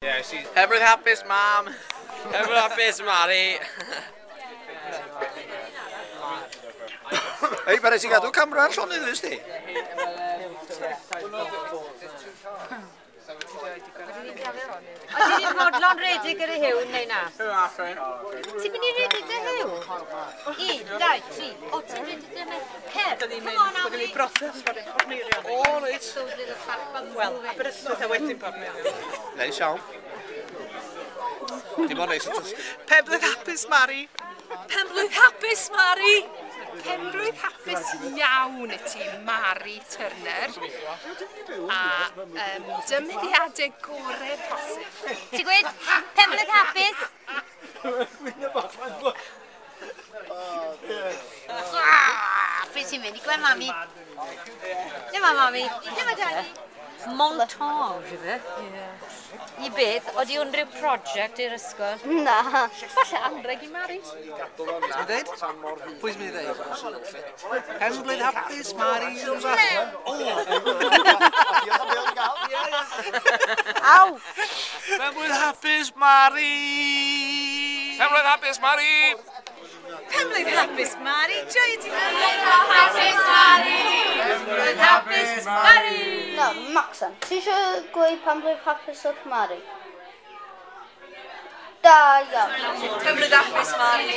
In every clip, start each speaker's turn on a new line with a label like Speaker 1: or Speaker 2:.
Speaker 1: Yeah, she's... Penblwydd hapus, mam! Penblwydd hapus, Mari!
Speaker 2: Ei, mae rhaid ti gadw camera ar llonydd, fes di?
Speaker 3: Ydy ti'n fodlon redig gyda Huw neu na? Ti'n mynd i redig dy Huw? 1, 2, 3. O, ti'n redig dy Huw? Cer, come on, Ami.
Speaker 4: Mae gen i broses ffordd Portmeirion.
Speaker 1: O, reit.
Speaker 4: Wel, Aberystwyth a wedyn Portmeirion.
Speaker 2: Neis iawn. Dim ond neis yn tysgu.
Speaker 4: Penblwydd hapus, Mari.
Speaker 5: Penblwydd hapus, Mari. Penblwydd hapus iawn i ti, Mari Turner. A dymuniadau gorau posib.
Speaker 3: Ti'n gweud penblwydd hapus? Pryd ti'n mynd i gweld mami? Dyma mami, dyma daddy. Montage, ife? I beth, oeddi unrhyw prosiect i'r ysgol?
Speaker 6: Na.
Speaker 5: Falle anreg i Mari.
Speaker 1: Pwy dweud? Pwy sy'n mynd i ddeud? Penblwydd hapus, Mari. O!
Speaker 3: Aw!
Speaker 1: Penblwydd hapus, Mari! Penblwydd hapus, Mari!
Speaker 5: Penblwydd hapus, Mari! Joio ti! Penblwydd hapus, Mari! Penblwydd hapus, Mari!
Speaker 6: No, Maxen, ti eisiau gweud penblwydd hapus wrth Mari? Da iawn.
Speaker 5: Penblwydd hapus, Mari!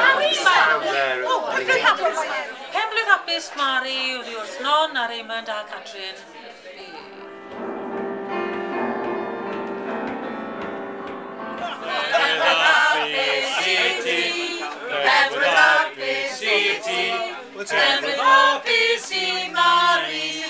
Speaker 5: Mari! O, penblwydd hapus!
Speaker 4: Penblwydd hapus, Mari, oddi wrth Non a Raymond a Catrin.
Speaker 5: Penblwydd hapus i ti, penblwydd hapus i Mari.